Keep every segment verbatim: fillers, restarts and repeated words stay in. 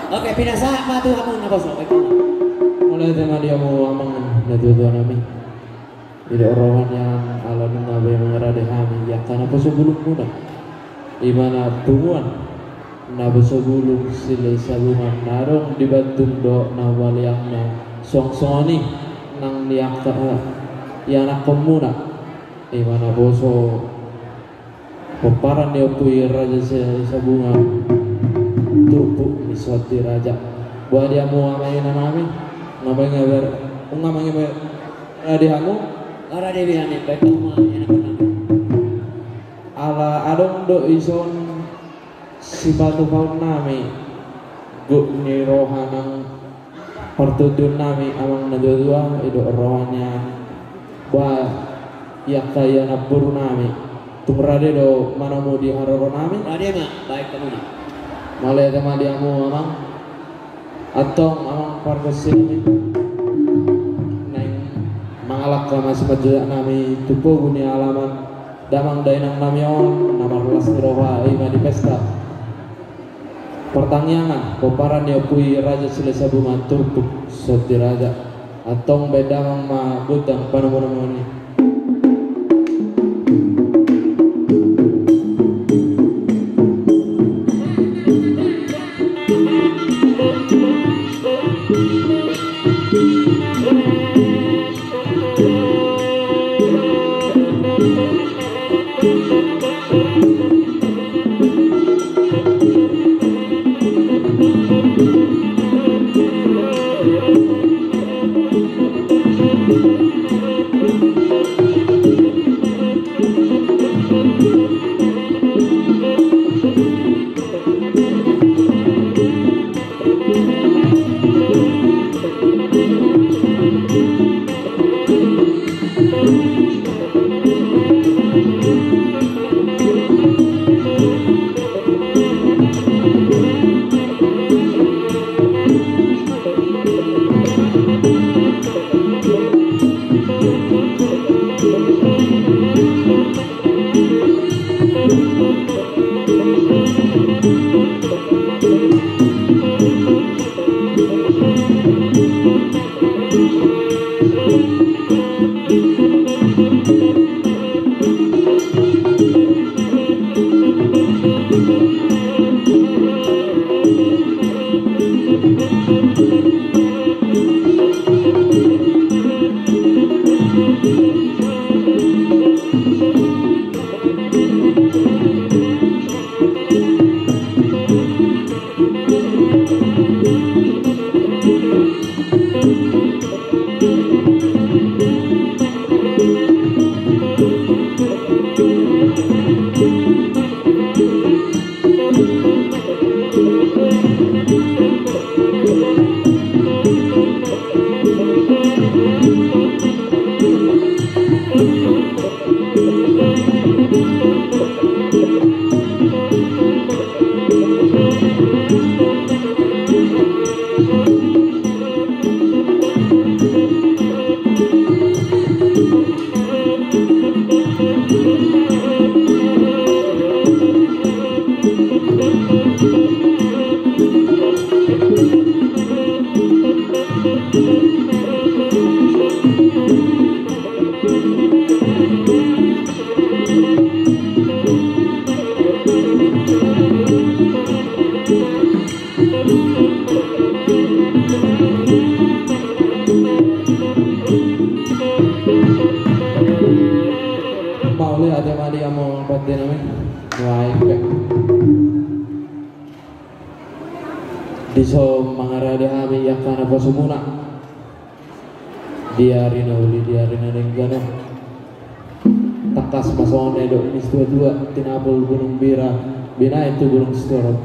Oke, pinasahat ma tu hamu naposo. Mauliate ma di hamu amang natuatua nami. Didok roha nian ala nunga be mangarade hami di angka naposo bulungmuna. Ima na punguan naposo bulung Silahisabungan na adong di Bandung dohot na maliangna, suang songon i nang di angka ianakkonmuna. Ima naposo pomparan ni Ompu i Raja Silahisabungan, turpuk ni Sonti Raja. Boha di hamu amang inang nami? Nunga mangibar, nunga mangibar di hamu? Ora di biami, baik hamu amang inang nami. Ala adong do ison sipatupaon nami, gok ni roha nang partondion nami amang natuatua, didok roha nian. Ba, i angka ianakboru nami, tung rade do manomu di haroro nami? Rade ma, baik hamu ma. Mauliate ma di hamu amang. Antong amang pargonsi nami, naeng mangalangka ma simanjujung nami tu pogu ni alaman damang dainang nami on na marlas ni roha, ima di pesta partangiangan pomparan ni Ompu i Raja Silahisabungan, turpuk Sonti Raja. Antong baen damang ma gondang panomunomuon i. Mauliate ma di hamu pande nami. Nuaeng pe dison mangarade hami angka naposomuna. Di ari na uli, di ari na denggan on. Tangkas ma songon na nidok ni situatua, tinapul gunung bira, binahen tu gunung sitorop.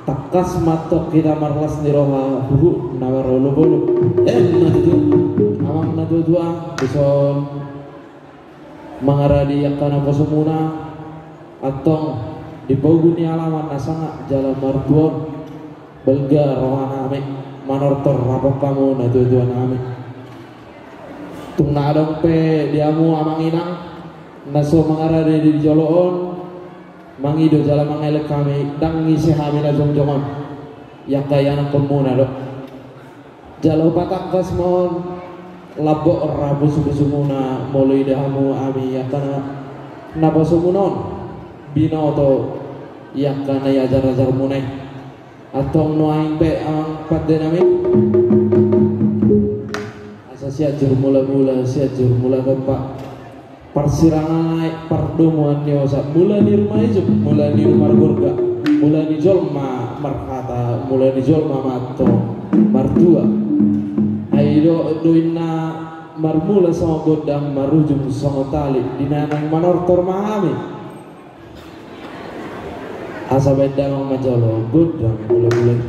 Tangkas ma antong hita marlas ni roha, huhut na marolopolop. Emma tutu. Amang natuatua, dison mangarade angka naposomuna, antong di pogu ni alaman na sangap jala martua on, balga rohanami manortor rap hamu natuatua nami. Tung na adong pe di hamu amang inang na so mangarade di jolo on, mangido jala mangelek hami, ndang ise hami na jongjong on. Iangka ianakhonmuna do. Jala patangkas ma on, lambok ra pusupusumuna molo ida hamu hami angka na, na pasomuna on. Binoto iangka na iajarajarmuna i. Antong nuaeng pe amang pandenami, asa Sianjur Mulamula, Sianjur Mulatompa. Parsirangan aek, pardomuan ni osa, mula ni ruma ijuk, mula ni ruma margorga, mula ni jolma marhata, mula ni jolma ma antong martua. Ai do, do inna marmula songon gondang, marujung songon tali, di na naeng manortor ma hami. Asa baen damang ma jolo gondang mulamula i.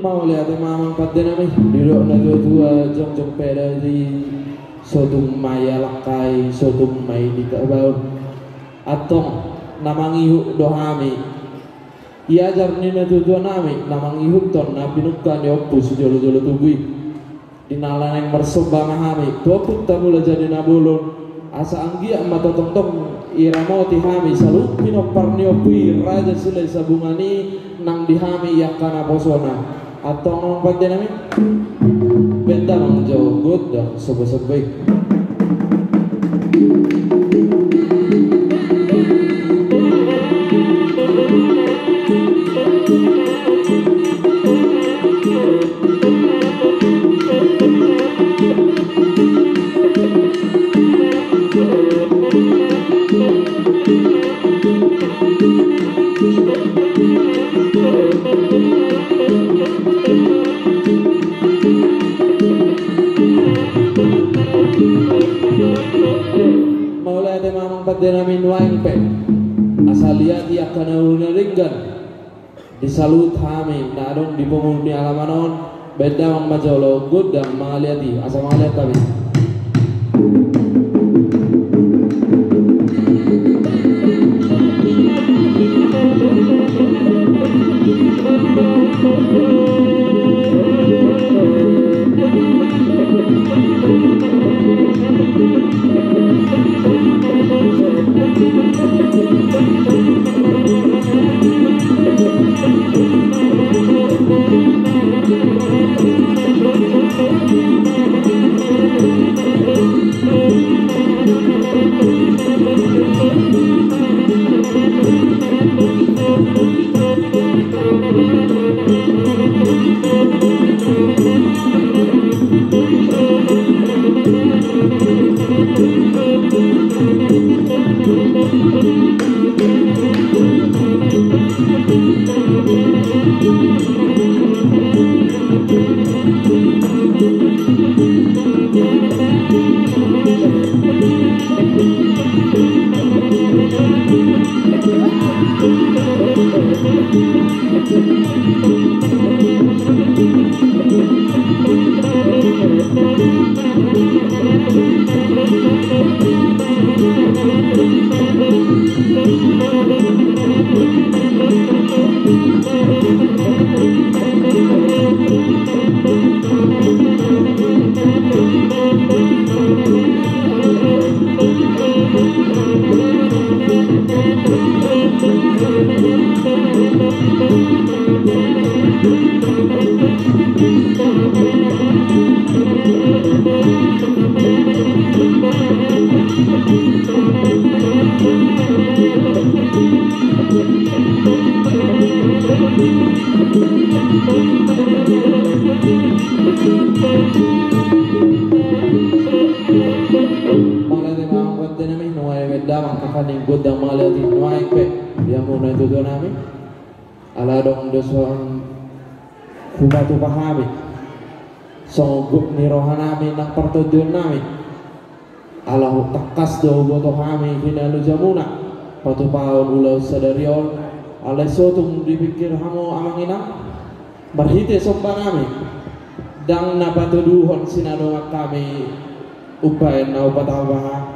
Mauliate ma amang pandenami, didok natuatua, jongjong pe da i, sotung ma i alangkai, sotung ma i ditabaon. Antong na mangihut do hami. Iajar ni natuatuanami na mangihuthon na pinungka ni ompu sijolojolo tubu i. Di na naeng marsomba ma hami tu Ompunta Mulajadi Nabolon, asa anggiat ma tongtong diramoti hami saluhut pinompar ni ompu i, Raja Silahisabungan i, nang di hami angka naposona. Antong amang pandenami, baen damang jo gondang sombasomba i. Mauliate ma amang pandenami, nuaeng pe asa liat i angka na uli na denggan di saluhut hami na adong di pungu ni alaman on. Baen damang ma jolo gondang mangaliat i, asa mangaliat hami. Mauliate ma amang pandenami, nuaeng pe damang angka na gondang mangaliat i, nuaeng pe di hamu natuatuanami. Ala adong do songon hupatupa hami, songon gok ni rohanami nang partondionnami. Ala tangkas do huboto hami hinalojamuna patupaon ulaon sadari on, alai sotung dipingkir hamu amang inang, marhite sombanami, ndang na patoduhon sinadongan hami umbahen na hupatupa hami.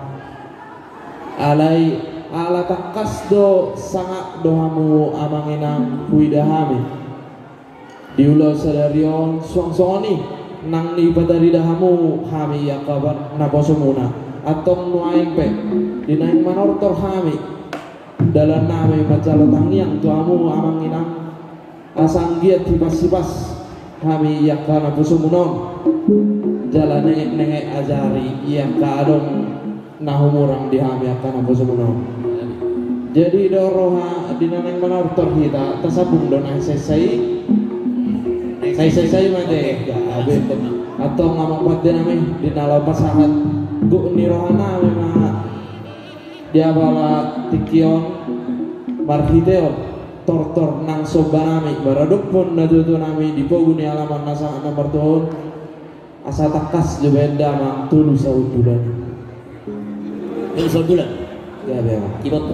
Alai ala tangkas do sangap do hamu amang inang huida hami. Di ulaon sadari on suang songon i nang nipatarida hamu hami angka naposomuna. Antong nuaeng pe di naeng manortor hami dalan nami manjalo tangiang tu hamu amang inang. Asa anggiat hipas-hipas hami i angka naposomuna on. Jala nengek-nengek ajari i angka adong na humurang di hami angka naposomuna on. Jadi do roha di na naeng manortor hita, tasambung do na esa-esa i. Na esa-esa i ma te. Antong amang pande nami, di na laho pasahat gok ni roha nami ma di apala tingki on, marhite on tortor nang somba nami maradophon natua-tua nami di pogu ni alaman na sahat na martua on. Asa tangkas jo baen damang tolu sahundulan. Tolu sahundulan. Gabe ma. Kibot.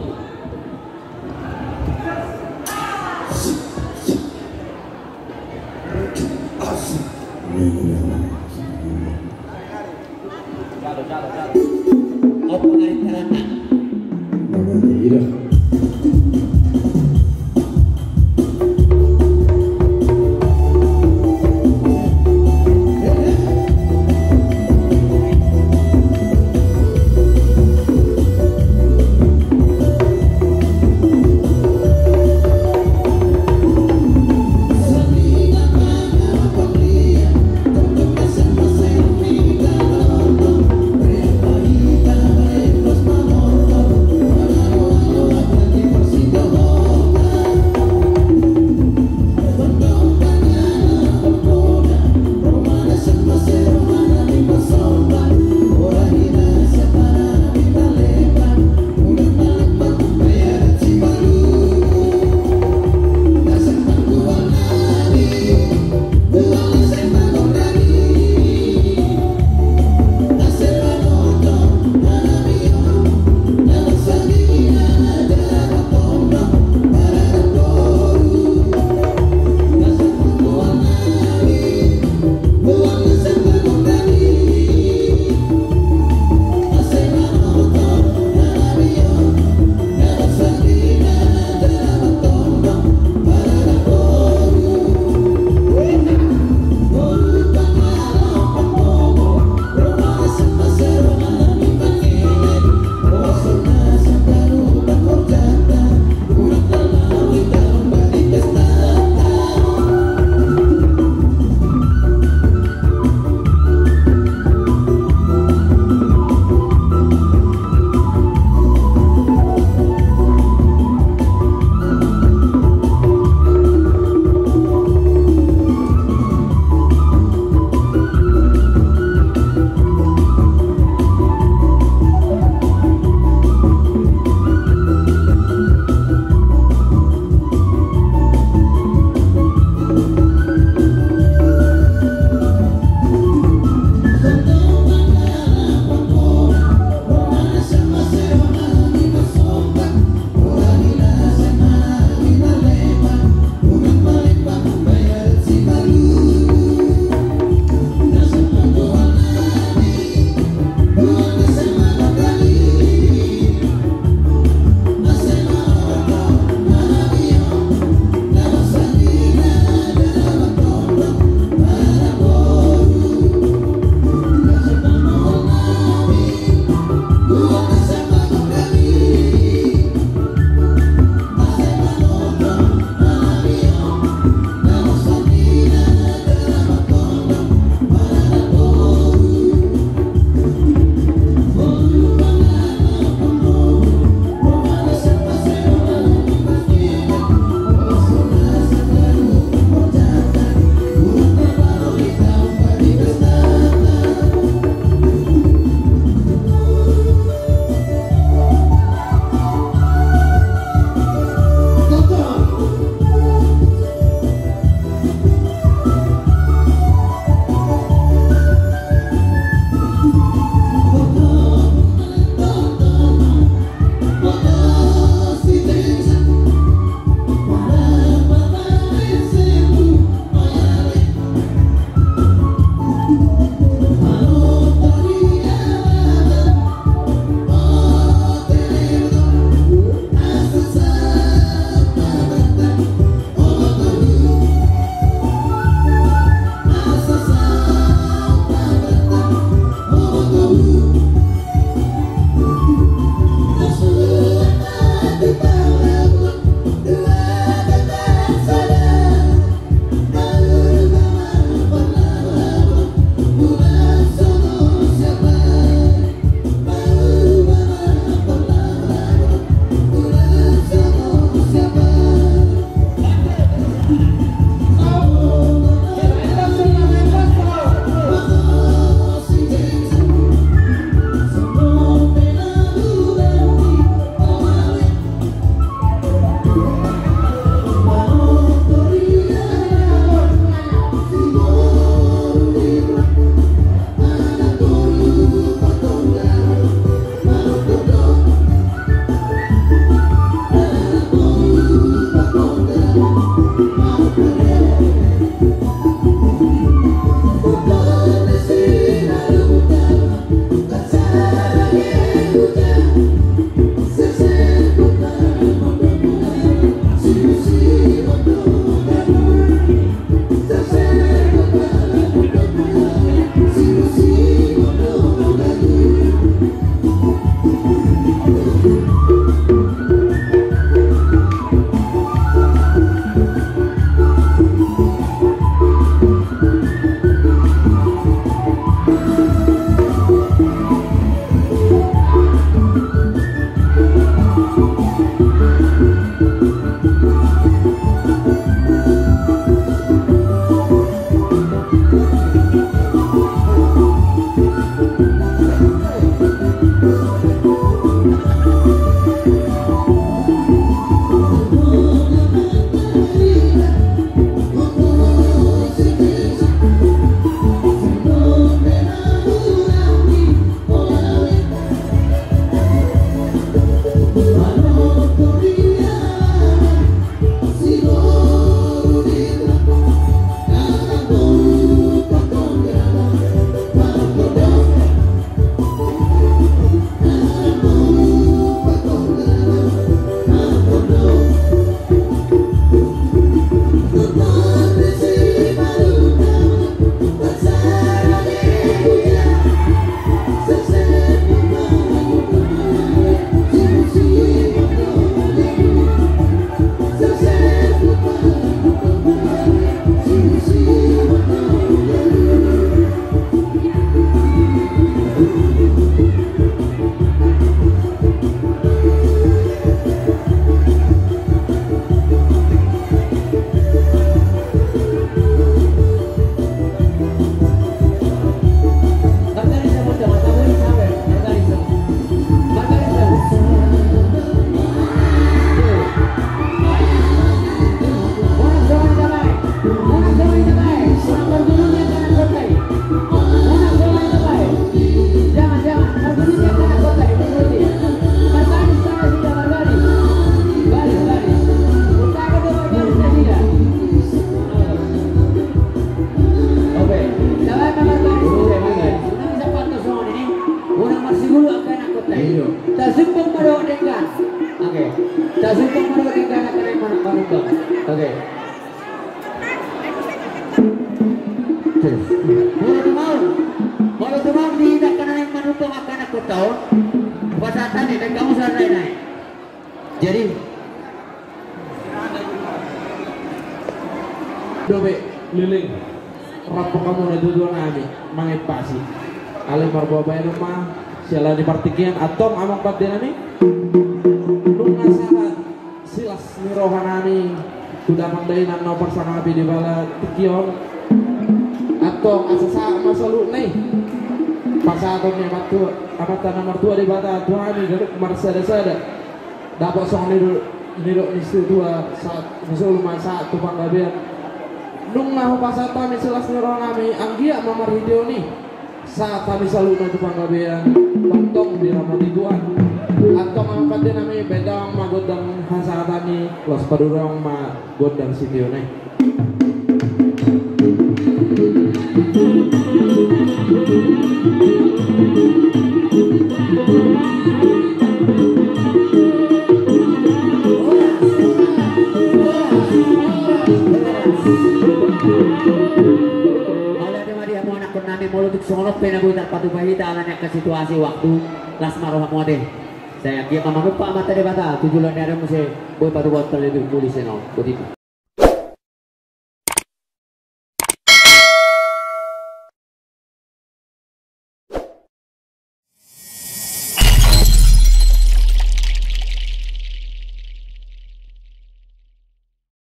Langsung ke Marwati, dangkanan na manungkun. Oke. Molo tung, molo tung di dangkanan na manungkun angka na kota on, pasahat hami, baen hamu sada nai. Jadi, dope leleng, rap hamu na tuatua nami, mangimpasi. Alai marboa baenon ma, siala ni partingkian, antong amang pande nami. Nunga sahat silas ni roha nami tu damang dainang na parsangapi di bagasan tingki on. Antong asa sahat ma saluhutna i pasahaton ni Amanta, Amanta na martua Debata tu hami ganup marsadasada. Dapot songon nidok, nidok ni situatua, sahat ni solu ma sahat tu panggabean. Nunga hupasahat hami silas ni roha nami, anggiat ma marhite on i sahat hami saluhutna tu panggabean, tongtong diramoti Tuhan. Antong amang pande nami, baen damang ma gondang hasahatan i, laos paduruhon ma gondang sitiona i. Mauliate ma di hamu anakkon nami, molo tung songon on pe na boi tarpatupa hita ala ni angka situasi waktu, las ma rohamu ate. Sai anggiat ma manumpak Amanta Debata tu joloan ni ari on muse boi patupahon tarlumobi muli sian on. Boti ma.